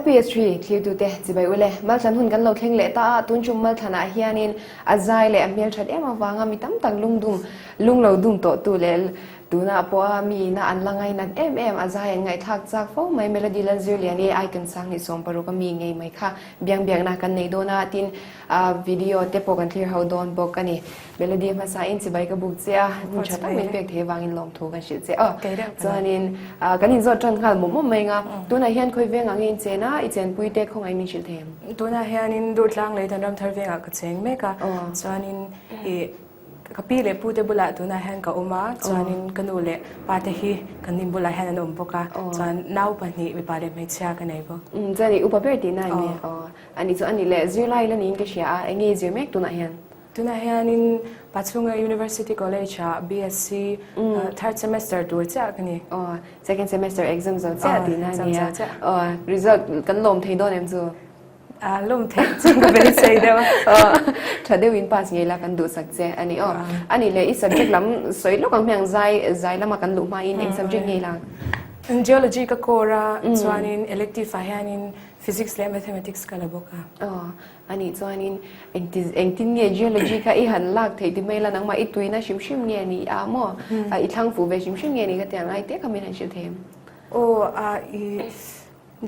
LPS3 thlirtute chibai ule Malthlan hun kan lo thleng leh ta a, tun tum Malthlanah hianin a zai leh a hmelthat em avanga mi tam tak lungdum lung lo dum tawhtu leh tunah pawha mi ina an la ngainat em em a zai an ngaihthlak chak fo mai Melody Lalzirliani Icon Sanghnih 60 a mi ngei mai kha biang biakna kan nei dawn a tin video te pawh kan thlir ho dawn bawk a ni. Melody hmasa in chibai ka buk che a, hun tha tak min pek thei avangin lawmthu kan hrilh che a. Chuanin kan inzawt tan nghal mawp mawp mai anga tunah hian khawi vengah nge in chen a, i chenpui te khawngaih min hrilh thei em? Tunah hianin Durtlang lei Danram thar vengah ka cheng mek a, chuanin i ka pi leh pu te bulah tunah hian ka awm a, chuanin ka nu leh pa te hi kan in bulah hian an awm bawk a, chuan nau pahnih mipa leh hmeichhia ka nei bawk. Chuan i upa ber tihna em ni? Anih chu anih leh zirlai la niin ka hria a, enge i zir mek tunah hian? Tunah hianin Pachhunga University College-ah BSc third semester tur chiah ka ni. Aw, second semester exam zo chiah tihna a nia. Aw, result kan lawm thei dawn em chu? A lawm theih chu ka beisei deuh a. Aw, tha deuhin pass ngei la kan duhsak che a ni. Aw, a nih leh i subject lam sawi lawk ang hmiang zai zai lama kan luh hmain eng subject ngei la? Geology ka core a, chuanin elective ah hianin Physics leh Mathematics ka la bawk a. Aw, A nih chuanin engti engtin nge geology kha i han lak theih ti mai la nangmah i tuina hrim hrim nge ni a maw? I thlang fuh ve hrim hrim nge ni ka ti ang ai te kha min han hrilh thei em? Aw a i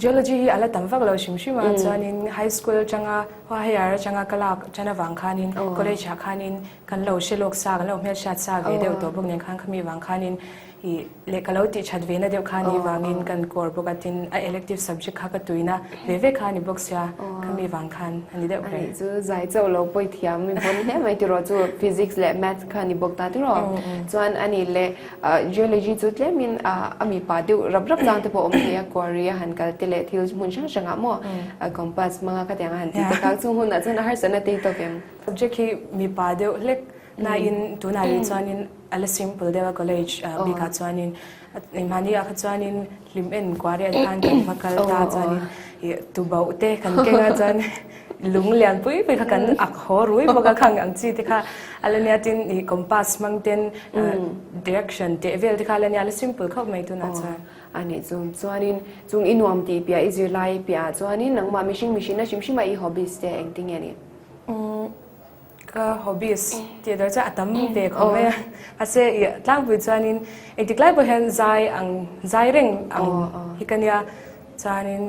geology hi a la tam vak lo hrim hrim a chuanin high school atanga higher atanga ka lak tan avang khanin college ah khanin kan lo hre lawk sa kan lo hmelhriat sa ve deuh tawh bawk nen khan khami vang khanin I leh ka lo tih that ve na deuh kha ni vangin kan core bawk a tin a elective subject kha ka tui na ve ve kha a ni bawk sia khami vang khan a ni deuh ber. Anih chu zai chauh lo pawi thiam mi pawn hle mai tiraw chu physics leh maths kha a ni bawk ta tiraw chuan anih leh geology chu tlemin a mipa deuh rap rap chang te pawh awm thei a quarry a han kal te leh thil hmun hrang hrangah maw compass hmanga khatiang a han tih te kha chung hunah chuan a harsatna te hi tawk em? Subject hi mipa deuh hlek Nain tunah rih chuanin a la simple deuh a college bikah chuanin mahni ah kha chuanin hlim en kuah riat khan kan va kal ta chuanin ih tubauh te kan keng a chuan lung lian pui pui kha kan ak haw rui bawk a khang ang chi te kha a la nia tin ih compass hmang ten direction teh vel te kha a la nia a la simple khawp mai tunah chuan. A nih chu chuanin chung i nuam tih piah i zirlai piah ah chuanin nangmah mihring mihrinna hrim hrim a i hobbies te engtin nge ni? Ka hobbies tih dar chuan a tam ve khawp mai a. Mahse ih tlangpui chuanin engtik lai pawh hian zai ang zai reng ang hi ka nia. Chuanin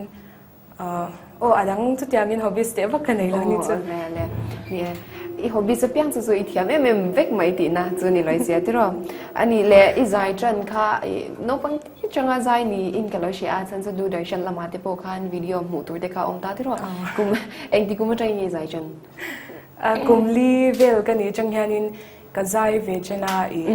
aw a dang chutiangin hobbies teh vak ka nei lo ni chu. Aw le le ni e. I hobbies apiang chu chu i thiam em em vek mai tihna chu ni lo sia tiraw. A nih leh i zai tan kha ih naupang te changa zai niin ka lo hria a chuan chu Doordarshan lamah te pawh khan video hmuh tur te kha a awm ta tiraw. Kum engti kum atangin nge i zai tan? Kum li vel ka nih atang hianin ka zai ve chen a, ih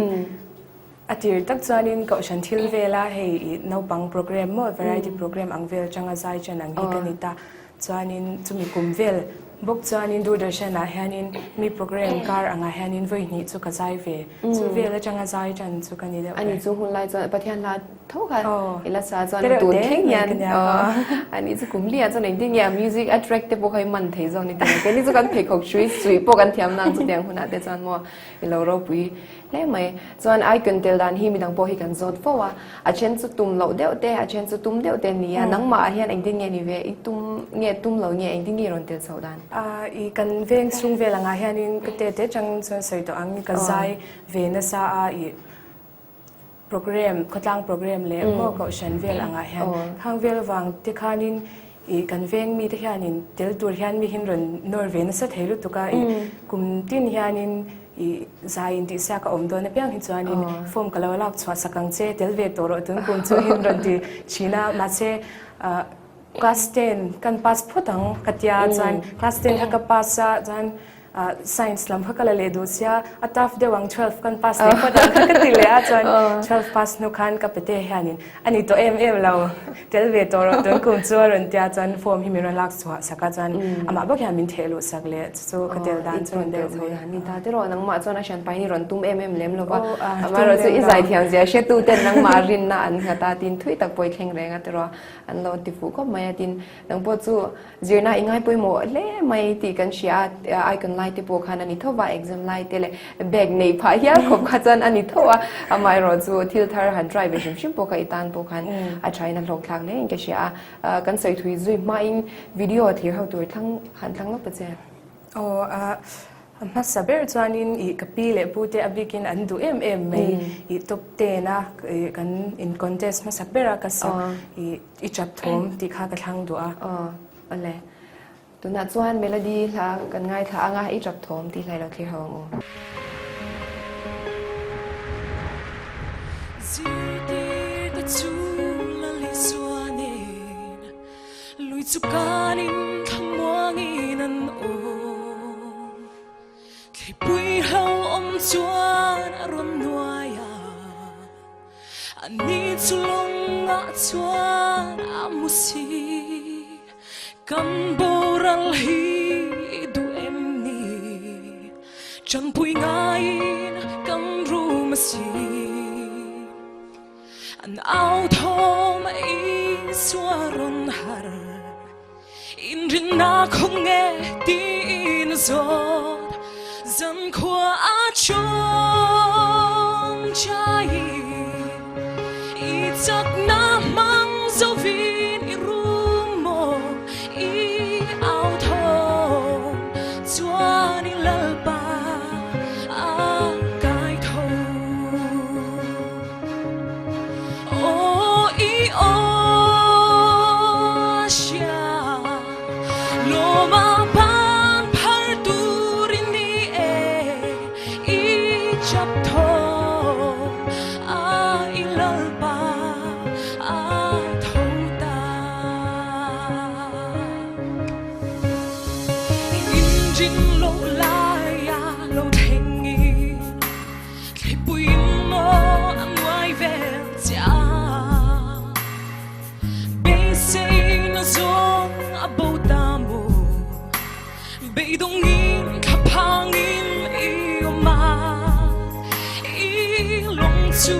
a tir tak chuanin kohhran thil vela hei ih naupang program maw variety program ang vel atanga zai chen ang hi ka ni ta. Chuanin chumi kum vel bawk chuanin Doordarshan ah hianin mi program kar angah hianin vawi hnih chu ka zai ve. Chu vel atanga zai chen chu ka ni deuh ber. Ani chu hun lai chuan Pathian hla Tho kha i la sa chuan tun thleng hian ani chu kum liah chuan engtin nge a music a track te pawh kha i man thei zawk ni tih keini chu kan pheikhawk hrui suih pawh kan thiam nang chutiang hunah te chuan maw i lo ropui hle mai. Chuan icon tel dan hi midang pawh hi kan zawt fo a, a then chu tum loh deuh te a then chu tum deuh te ni a, nangmah ah hian engtin nge ni ve i tum nge tum lo nge engtin nge i rawn tel chhoh dan? I kan veng chhung vel angah hianin ka te te chang chuan sawi tawh ang ka zai ve nasa a i Program, khawtlang program leh maw kohhran vel angah hian khang vel vang te khanin ih kan veng mite hianin tel tur hian mi hin rawn nawr ve nasa thei lutuk a ih kum tin hianin ih zai intihsiak a awm dawn apiang hi chuanin form ka lo lak chhuah sak ang che tel ve tawh rawh tun kum chu hin rawn ti thin a mahse ah class ten kan pass phawt ang ka tia chuan class ten kha ka pass a chuan Science lam kha ka la leh duh sia, a tough deuh ang 12 kan pass leh phawt ang kha ka ti leh a, chuan 12 pass hnu khan ka pete hianin a ni tawh em em lo, tel ve tawh rawh tun kum chu a rawn tia chuan form hi min rawn lak chhuah sak a, chuan amah bawk hian min theh luh sak leh chu chu ka tel dan chu rawn deuh mai. Ni ta tiraw nangmah chuan a hrian pain i rawn tum em em lem lo va, amaherawhchu i zaithiam zia hretu ten nangmah rinna an nghat a tin thui tak pawh i thleng reng a tiraw an lo ti fuh khawp mai a tin nangpawh chu Zirna i ngai pawimawh hle mai tih kan hria a, icon lai. lai te pawh khan a ni tho va, exam lai te leh bag nei phah hial khawp kha chuan a ni tho a, amaherawh chu thil thar han try ve hrim hrim pawh kha i tan pawh khan a thain a hlawk thlak hle in ka hria a, kan sawi thui zui hmain video thlir ho tur thlang han thlang lawk ta che. Aw a hmasa ber chuanin ih ka pi leh pu te a bikin an duh em em mai ih top ten a ih kan in contest hmasa ber a ka sak ih i chap thawm tih kha ka thlang duh a. Aw awle tunah chuan melody hla kan ngaithla ang a i chap thawm tih hla i lo thlir ho ang u. Zirtir te chu la Isua nen Lui chu kanin thlamuangin an awm. Thlipui hlauhawm chuan a rawn nuai a, a ni chu lawngah chuan a mu si. Kan boral hi i duh em ni? Chanpui ngaiin kan rum a si. An au thawm a Isua rawn har, inrinna khaw nge tiin a zawt, zankhua a chawm chaiin i chakna hmang zovin i rum maw i au thawm chuan i Lalpa a kai tho. Thlipui maw a nuai vel che a, beiseina zawng a bo ta maw, beidawngin thlaphangin i awm a, i lawng chu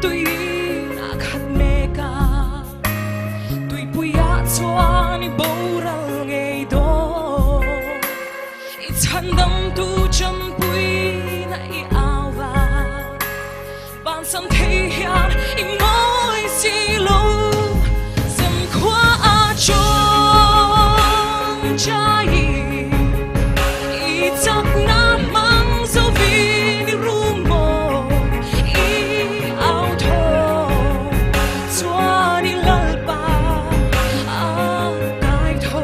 tuiin a khat mek a, tuipuiah chuan i boral ngei dawn. I chhandamtu champuina i au va, Bansam thei hian i ngawi si lo, Zemkhua a chawng chaiin, I chakna hmang zovin i rum maw, I au thawm chuan i Lalpa a kai tho.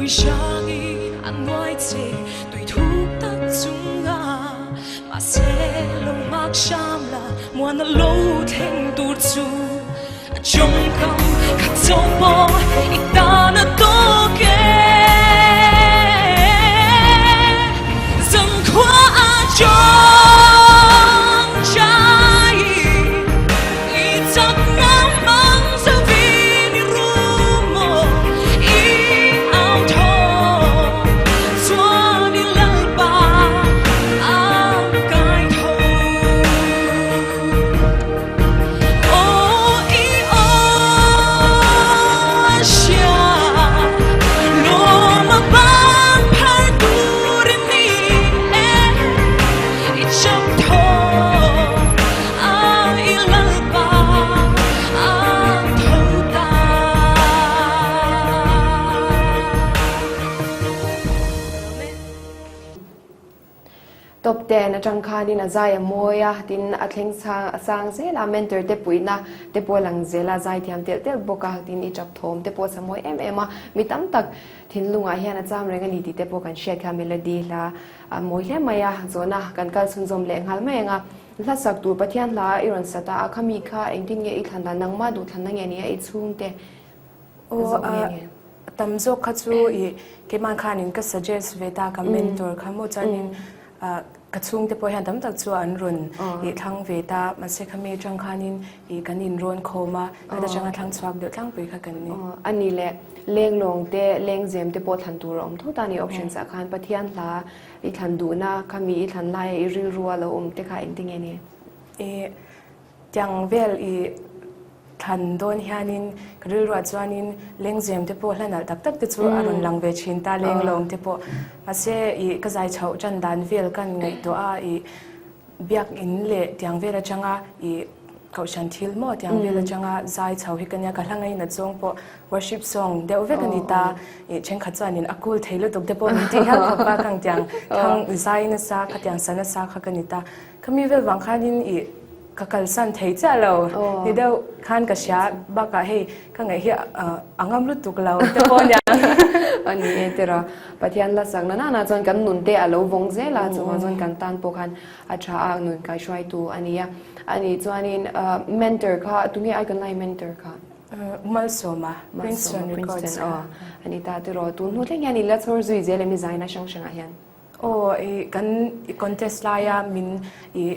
Hrangin a nuai che tui thuk tak chunga mahse lo hmak hram la muan a lo thleng tur chu a tawngkam khat zo pawh i tan a tawk e Zankhua a chawng chai i chakna mang zo vin i rum maw i au thawm chuan i Lalpa a kai tho. Aw i aw hria lawm a ban phar tur i ni e i chak thawm A i Lalpa a tho ta. Top ten atang khanin a zai a mawi a, tin a thleng sang zel a, mentor te puihna te pawh a lang zel a, zai thiam telh telh bawk a, tin i tap thawm te pawh a sa mawi em em a, mi tam tak thinlungah hian a cham reng a ni tih te pawh kan hriat kha melody hla a mawi hle mai a, zawhna kan kal chhunzawm leh nghal mai ang a. Hla sak tur Pathian hla i rawn sa ta a, khami kha engtin nge i thlan dan, nangmah duh thlanna nge ni a i chhungte Aw zawh nge nge? Tam zawk kha chu i keimah khanin ka suggest ve ta ka mentor kha maw chuanin ka chhungte pawh hian tam tak chu an rawn i thlang ve ta mahse khami atang khanin i kan inrawn khawm a khata tanga thlang chhuak deuh tlangpui kha kan ni. A ni le, lenglawng te, lengzem te pawh thlan tur a awm tho ta a ni options ah khan Pathian hla i thlan duhna khami i thlan laia i rilru a lo awm te kha engtinge ni? I Tiang vel i thlan dawn hianin ka rilruah chuanin lengzem te pawh hla nalh tak tak te chu a rawn lang ve thin ta, lenglawng te pawh. Mahse i ka zai chhoh tan dan vel kan ngaihtuah a, i biakin leh tiang vel atanga i kohhran thil maw tiang vel atanga zai chho hi ka nia, ka hla ngainat zawng pawh worship song deuh vek a ni ta. I thenkhat chuanin a cool thei lutuk te pawh min tih hial khawp a, kang tiang thang zai nasa khatiang sa nasa kha ka ni ta. Khami vel vang khanin i ka kalsan thei chiah lo ni deuh khan ka hria bakah hei ka ngaih hi a ngam lutuk lo te pawh nia. A ni e tira Pathian la sak na nana chuan kan nun te a lo vawng zel a chuvang chuan kan tan pawh khan a tha a nun kaihruaitu a ni a. A nih chuanin mentor kha tunge icon lai mentor kha? Malsawma Princeton Records kha. A ni ta tiraw tun hnu thleng hian i la chhawr zui zel em i zaina hrang hrangah hian? Aw i kan i contest laia min i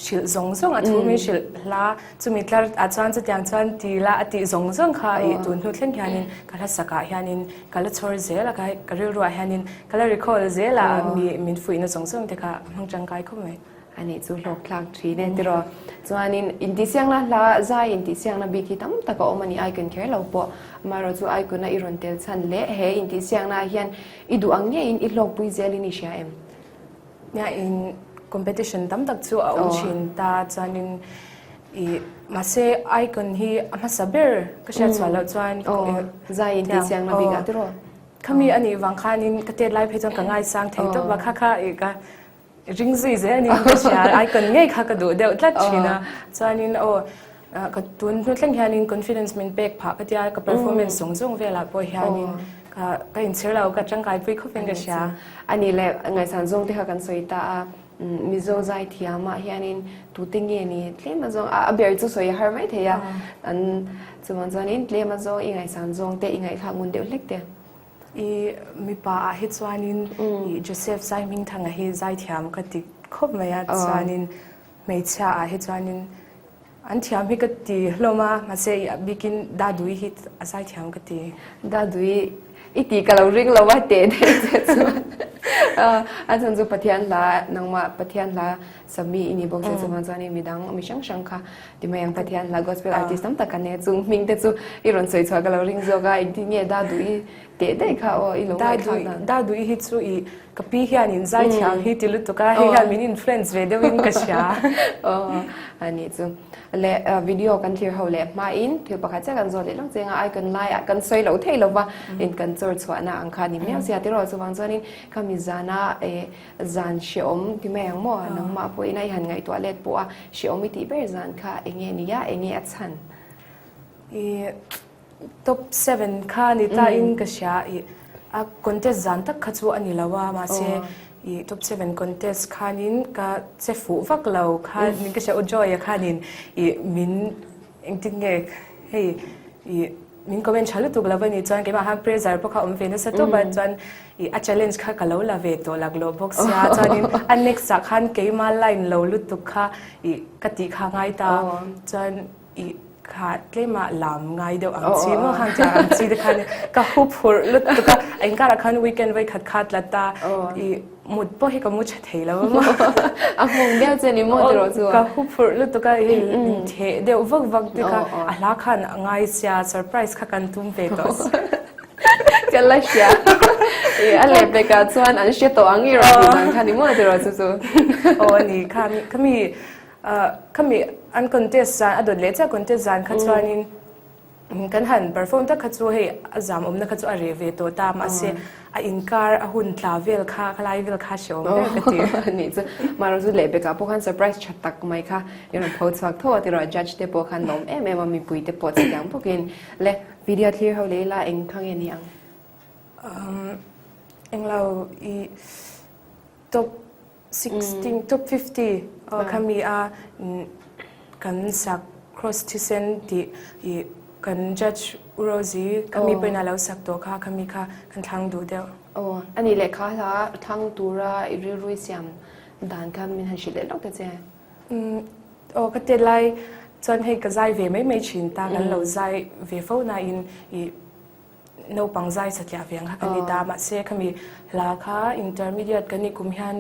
hrilh zawng zawng a thu min hrilh hla chumi tlar ah chuan chutiang chuan ti la a tih zawng zawng kha i tun hnu thleng hianin ka hla sakah hianin ka la chhawr zel a ka rilruah hianin ka la recall zel a mi min fuihna zawng zawng te kha ka hmang tangkai khawp mai. A nih chu hlawk thlak thin e tiraw. Chuanin intihsiakna hla zai intihsiakna bik hi tam tak a awm a ni icon kher lo pawh. Amaherawhchu chu icon a i rawn tel chhan leh he intihsiakna ah hian i duh ang ngeiin i hlawkpui zelin i hria em? Nia in competition tam tak chu a awm thin ta chuanin i mahse icon hi a hmasa ber ka hriat chhuah loh chuan zai intihsiakna bik ah tiraw? Khami a nih vang khanin ka tet lai phei chuan ka ngaisang thei tawp a kha kha i ka Ring zui zel a ni ka hria, icon ngei kha ka duh deuh tlat thin a. Chuanin aw ka tun hnu thleng hianin confidence min pek phah ka tia, ka performance zawng zawng velah pawh hianin ka ka inchhir lo, ka tangkai pui khawpin ka hria. A nih leh ngaihsan zawng te kha kan sawi ta a, Mizo zai thiamah hianin tute nge ni tlem azawng, a ber chu sawi a har mai thei a, an chuvang chuanin tlem azawng i ngaihsan zawng te i ngaihthlak ngun deuh hlek te. I mipa ah hi chuanin i Joseph Zaihmingthanga hi zaithiam ka ti khawp mai a, chuanin hmeichhia ah hi chuanin an thiam hi ka ti hlawm a, mahse i a bikin Dadui hi a zaithiam ka ti. Dadui i tih ka lo ring lo a teh daih che chuan a chhan chu Pathian hla nangmah Pathian hla sami i ni bawk che chuvang chuanin midang mi hrang hrang kha ti mai ang Pathian hla gospel artist tam tak kan nei a chung hming te chu i rawn sawi chhuah ka lo ring zawk a engtin nge Daduhi teh daih kha aw i lo ngaihthlak dan. Daduhi hi chu i ka pi hianin zaithiam hi ti lutuk a hei hian min influence ve deuhin ka hria. Aw a nih chu le video kan thlir ho leh hmain thil pakhat chiah kan zawt leh lawk cheng a icon laiah kan sawi lo thei lova in kan chawr chhuahna ang kha a ni miau sia tiraw chuvang chuanin khami zana eh Zan hreawm ti mai ang maw? Nangmah pawhin a i han ngaihtuah let pawh a, hreawm i tih ber zan kha eng nge nia, eng nge a chhan? I top seven kha ni ta in ka hria, i a contest zan tak kha chu a ni lo a, mahse i top seven contest khanin ka che fuh vak lo kha min ka hria, U Joy-a khanin i min Engtin nge hei i min comment tha lutuk lo a ni chuan keimah khan pressure pawh kha awm ve nasa tawp a chuan i a challenge kha ka lo la ve tawh laklawh bawk sia chuanin a next ah khan keimah line lo lutuk kha i ka tih kha ngai ta chuan i kha tlemah lam ngai deuh ang chi maw khang tiang ang chi te khan ka hu phurh lutuk a a inkarah khan weekend vawikhat kha tla ta i Mut pawh hi ka mu tha thei lo a maw. A hmung deuh che ni maw tiraw chu? Ka hu phurh lutuk a, hei theh deuh vak vak te kha a hla khan a ngai sia, surprise kha kan tum ve tawh si. Ka la hria. A leh pekah chuan an hre tawh ang i rawn tih dan kha ni maw tiraw chu chu? Aw a ni kha khami khami an contest zan a dawt leh chiah contest zan kha chuanin Kan han perform tak kha chu hei a zam awmna kha chu a reh ve tawh ta mahse a inkar a hun tla vel kha ka lai vel kha hre awm ber ka ti. Nih chu mahrawh chu lehbekah pawh khan surprise tha tak mai kha i rawn pho chhuak tho a tiraw judge te pawh khan lawm em em a mipui te pawh chutiang bawkin le video thlir ho leh ila eng kha nge ni ang? Englo i top 16 top 50 khami a kan sak cross thisen tih i. Kan judge U Rosie khami pawhin a lo sak tawh kha khami kha kan thlang duh deuh. Aw, a nih leh kha hla thlang tura i rilru i siam dan kha min han hrilh leh lawk ta che. Umm, aw ka tet lai chuan hei ka zai ve mai mai thin ta, kan lo zai ve fo nain i naupang zai satliah ve ang kha kan ni ta, mahse khami hla kha intermediate kan nih kum hian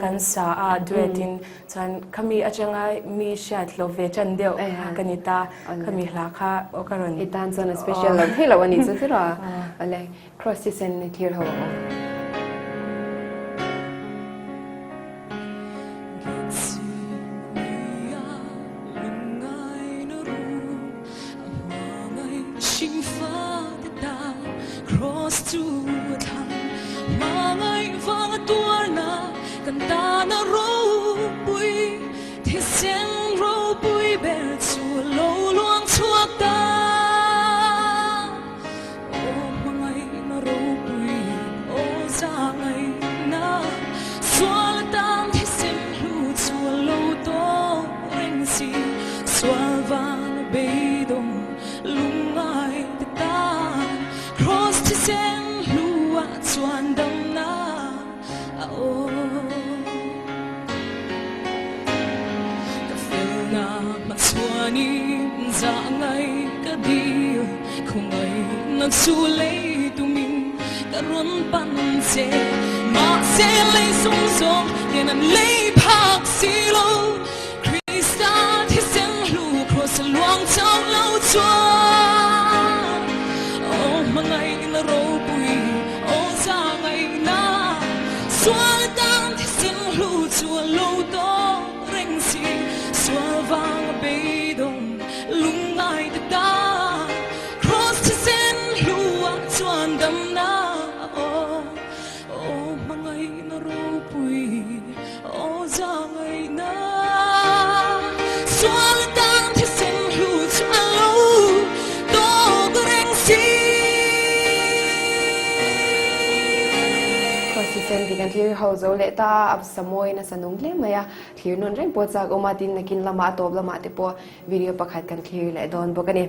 kan sa a duet in chuan khami atanga mi hriat hlawp ve tan deuh kha ka ni ta, khami hla kha aw ka rawn I tan chuan a special lo thei lo a nih chu tirh a, awle cross hi sen i thlir ho ang aw. Samuai nasa nung hle mai a, thlir nawn reng pawh chak awm a, tin nakin lamah a tawp lamah te pawh video pakhat kan thlir leh dawn bawk a ni.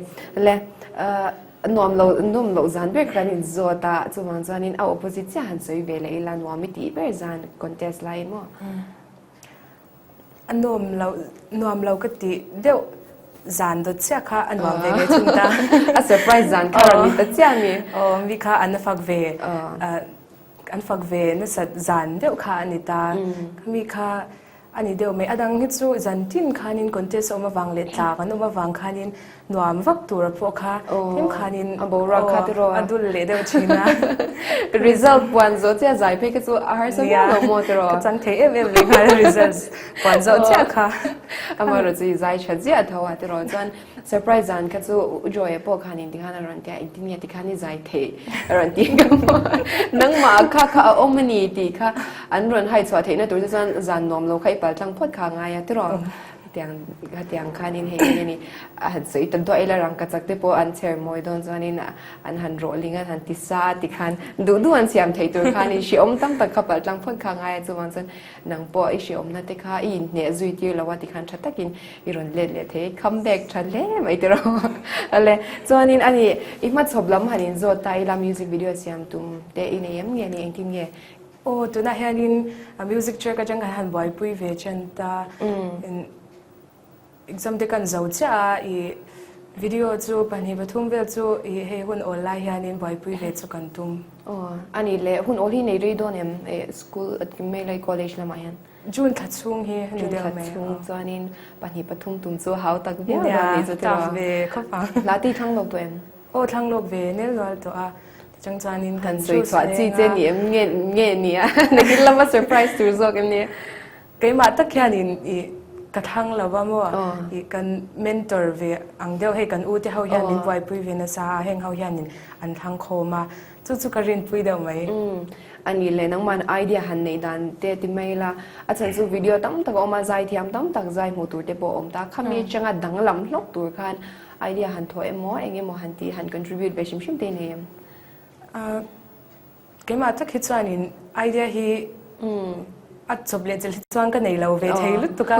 Le nuam lo nawm loh zan ber kan inzawt a, chuvang chuanin a opposite chiah han sawi ve leh ila nuam i tih ber zan contest laiin maw? A nuam lo nuam lo ka tih deuh zan dawt chiah kha a nuam ve ve thung ta. A surprise zan kha rawn ni ta chiah a ni. Aw mi kha an fak ve. An fak ve nasat zan deuh kha a ni ta. Khami kha a ni deuh mai. A dang hi chu zan tin khanin contest a awm avang leh tlak an awm avang khanin nuam vak tura pawh kha tlem khanin a boruak kha tiraw a dul leh deuh thin a. Result puan zawh chiah zai phei kha chu a harsa viau lo maw tiraw? Ka chang thei em em leh nghal results puan zawh chiah kha. Amaherawhchu i zai tha ziah tho a tiraw chuan Surprise zan kha chu U Joy-a pawh khan in tikhan a rawn ti a, engtin nge tikhan i zai theih a rawn ti ka hmu a, nangmah kha kha a awm a ni tih kha an rawn hai chhuah theihna tur chu chuan zan nuam lo kha i pal tlang phawt kha a ngai a tiraw? Hetiang hetiang khanin hei eng nge ni a han sawi ta duah ila rangkachak te pawh an chher mawi dawn chuanin an han rawh ling a, an han ti sa a tikhan duh duh an siam theih tur khanin hrehawm tam tak kha pal tlang phawt kha a ngai a, chuvang chuan Nang pawh i hreawmna te kha i inhneh zui tir lo a tikhan tha takin i rawn let leh thei, come back tha hle mai tiraw. Ale, chuanin ani i hmachhawp lam han inzawt ta ila music video siam tum te i nei em nge ni engtin nge? Aw, tunah hianin music track atang kan han buaipui ve chen ta. Exam te kan zo chiah a, i video chu pahnih pathum vel chu i hei hun awl lai hianin buaipui ve chu kan tum. Aw, a nih leh hun awl hi nei rei dawn em eh school a kim mai lai college lamah hian? June thla chhung hi a ni deuh mai. June thla chhung chuanin pahnih pathum tum chu hau tak viau dawn nih chu tiraw? Nia, tough ve khawp ang. Hla te i thlang lawk tawh em? Aw, thlang lawk ve nel nual tawh a, tichang chuanin kan sawi chhuah chi che ni em nge nge nia nakin lama surprise tur zawk em ni? Keimah tak hianin i ka thlang lo va maw? I kan mentor ve ang deuh hei kan u te ho hian min buaipui ve nasa a, heng ho hianin an thlang khawm a, chu chu ka rinpui deuh mai. Umm a nih leh nangman idea han neih dan te ti mai la, a chhan chu video tam tak a awm a, zaithiam tam tak zai hmuh tur te pawh a awm ta, khami atanga danglam hlawk tur khan idea han thawh emaw eng emaw han tih han contribute ve hrim hrim te i nei em? Keimah tak hi chuanin idea hi. A chawp leh chilh hi chuan ka nei lo ve thei lutuk a,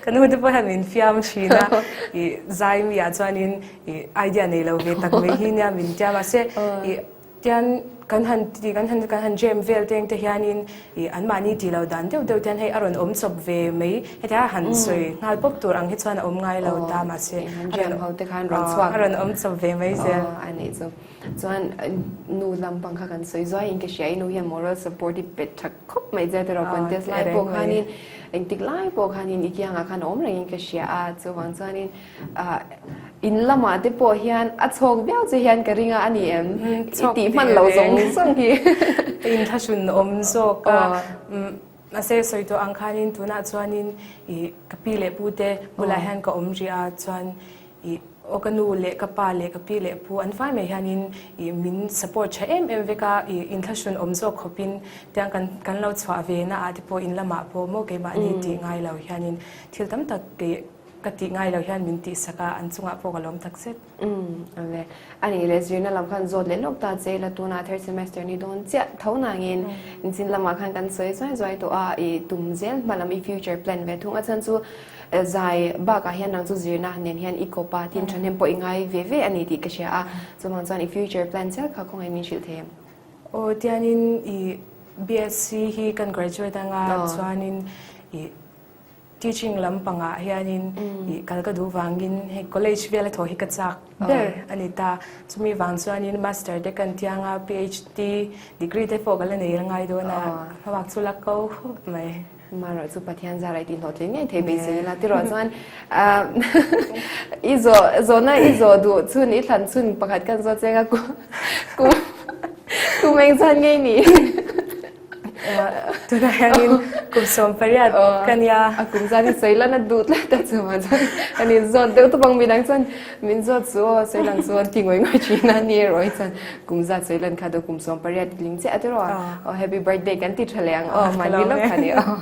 ka nu te pawh hian min fiam thin a, ih zai mi ah chuanin ih idea nei lo ve tak mai hi nia min tia mahse ih tian kan han ti kan han kan han jam vel teng te hianin ih anmahni tih loh dan deuh deuh te hian hei a rawn awm chawp ve mai hetia han sawi nghal pawp tur ang hi chuan a awm ngai lo ta mahse a rawn awm chawp ve mai zel. Chuan nu lampang kha kan sawi zuai in ka hria i nu hian moral support i pe tha khawp mai che tiraw contest lai pawh khanin engtik lai pawh khanin i kiangah khan a awm rengin ka hria a chuvang chuanin ah in lamah te pawh hian a chhawk viau che hian ka ring a a ni em i tih hman lo zawng zawng hi. Ka inthlahrun awm zawk a mahse sawi tawh ang khanin tunah chuanin ih ka pi leh pu te bulah hian ka awm rih a chuan Ih, aw ka nu leh ka pa leh ka pi leh pu an fai mai hianin ih min support tha em em vek a, ih inthlahrun awm zawk khawpin tiang kan kan lo chhuah ve na ah te pawh in lamah pawh maw keimahni tih ngai lo hianin thil tam tak ih ka tih ngai lo hian min tihsak a, an chungah pawh ka lawm tak zet. Umm, awle. A nih leh zirna lam khan zawt leh lawk ta che ila tunah third semester ni dawn chiah tho nangin inchin lamah khan kan sawi zuai zuai tawh a, ih tum zel hma lam i future plan ve thung a chhan chu Zai bakah hian nang chu zirna nen hian i kawp a, tin thahnem pawh i ngai ve ve a ni tih ka hria a, chuvang chuan i future plan chiah kha khawngaih min hrilh thei em? Aw, tianin i BSc hi kan graduate anga chuanin i teaching lampangah hianin i kal ka duh vangin hei college vela thaw hi ka chak ber a ni ta. Chumi vang chuanin master te kan tiang a, PhD degree te pawh ka la nei ngai dawn a, hmabak chu la ko khawp mai. Marawh chu Pathian zar ai tihhlawhtling ngei thei beisei ila ti rawh chuan i zawh zawhna i zawh duh chhun i thlan chhun pakhat kan zawt cheng a kum kum eng chuan ngei ni. Tunah hianin kum 18 ka nia. A kum zan i sawi lan a duh tlat a chuvang chuan kan in zawt deuh tawp ang midang chuan min zawt chu aw sawi lang chu an ti ngawih ngawih thin a ni erawh hi chuan Kum zat sawi lan kha do kum 18 tling chiah tiraw a? Aw happy birthday kan ti tha leh ang aw mahni lawk kha ni aw.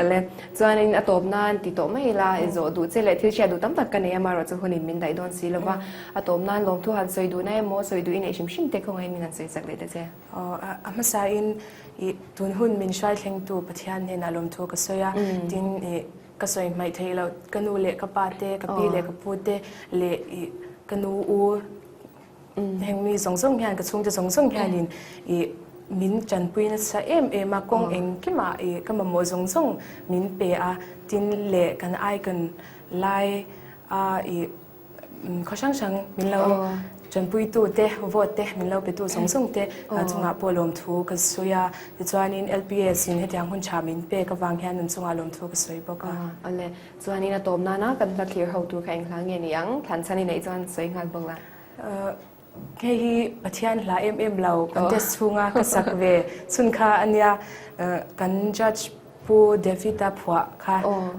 Ale chuanin a tawp nan ti tawh mai ila i zawh duh che leh thil hriat duh tam tak ka nei a marawh chu hunin min daih dawn si lova a tawp nan lawmthu han sawi duh na emaw sawi duh i neih hrim hrim te khawngaih in min han sawi chak leh ta che. Aw a hmasain i tun hun min hruai thlengtu Pathian hnenah lawmthu ka sawi a tin i ka sawi hmaih theih loh ka nu leh ka pa te ka pi leh ka pu te leh i ka nu u Heng mi zawng zawng hian ka chhungte zawng zawng hianin ih min tanpui nasa em em a, kawng engkimah ih ka mamawh zawng zawng min pe a, tin leh kan icon lai a ih khaw hrang hrang min lo tanpuitu te vote te min lo petu zawng zawng te chungah pawh lawmthu ka sawi a, tichuanin LPS in hetiang hun tha min pek avang hian an chungah lawmthu ka sawi bawk a. Awle, chuanin a tawp nana kan hla thlir ho tur kha eng hla nge ni ang? Thlan chhan i neih chuan sawi nghal bawk la. Hei hi Pathian hla em em lo contest chhunga ka sak ve chhun kha a nia. Kan judge Pu David-a phuah kha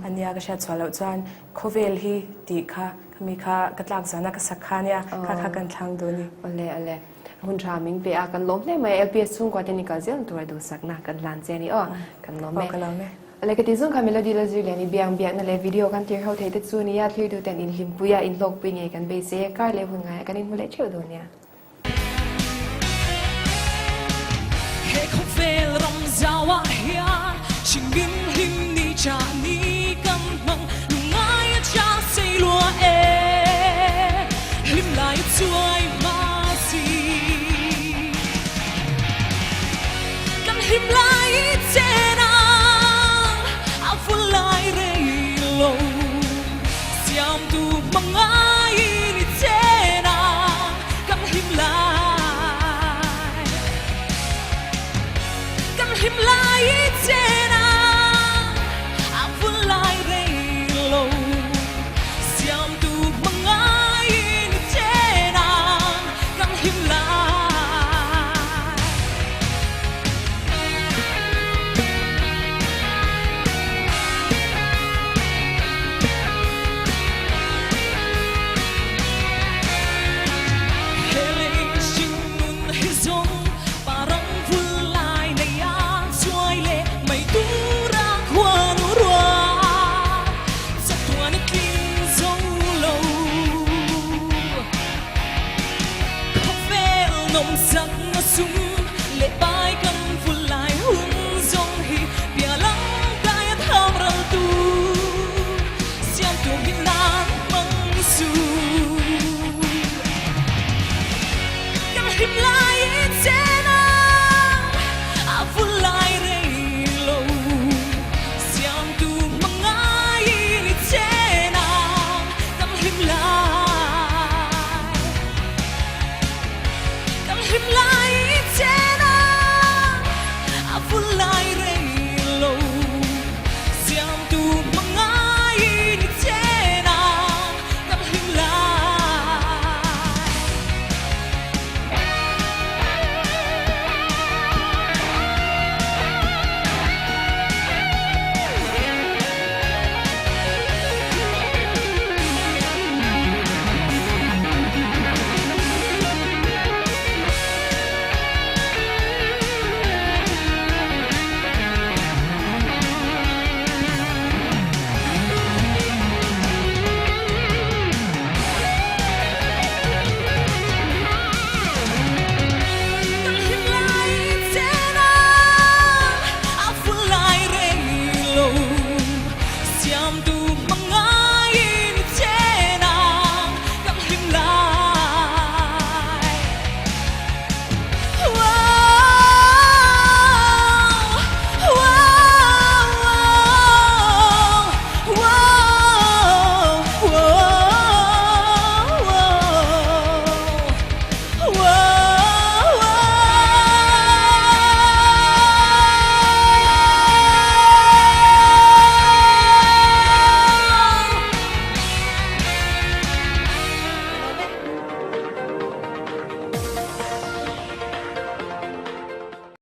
a nia ka hriat chhuah loh chuan khawvel hi tih kha khami kha ka tlak zana ka sak kha a nia kha kha kan thlang dawn ni. Awle awle hun tha min pe a kan lawm hle mai LPS chhungkua te ni kal zel tur a duhsakna kan hlan che a ni aw kan lawm e. Aw ka lawm e. Lehkha ti zawng kha Melody la zir lian i biang biakna leh video kan tir ho thei te chu nia thlir duh ten inhlimpui a inhlawkpui ngei kan beisei a kar leh hun ngaiah kan inhmu leh theuh dawn nia. He khawvel ram zauah hian.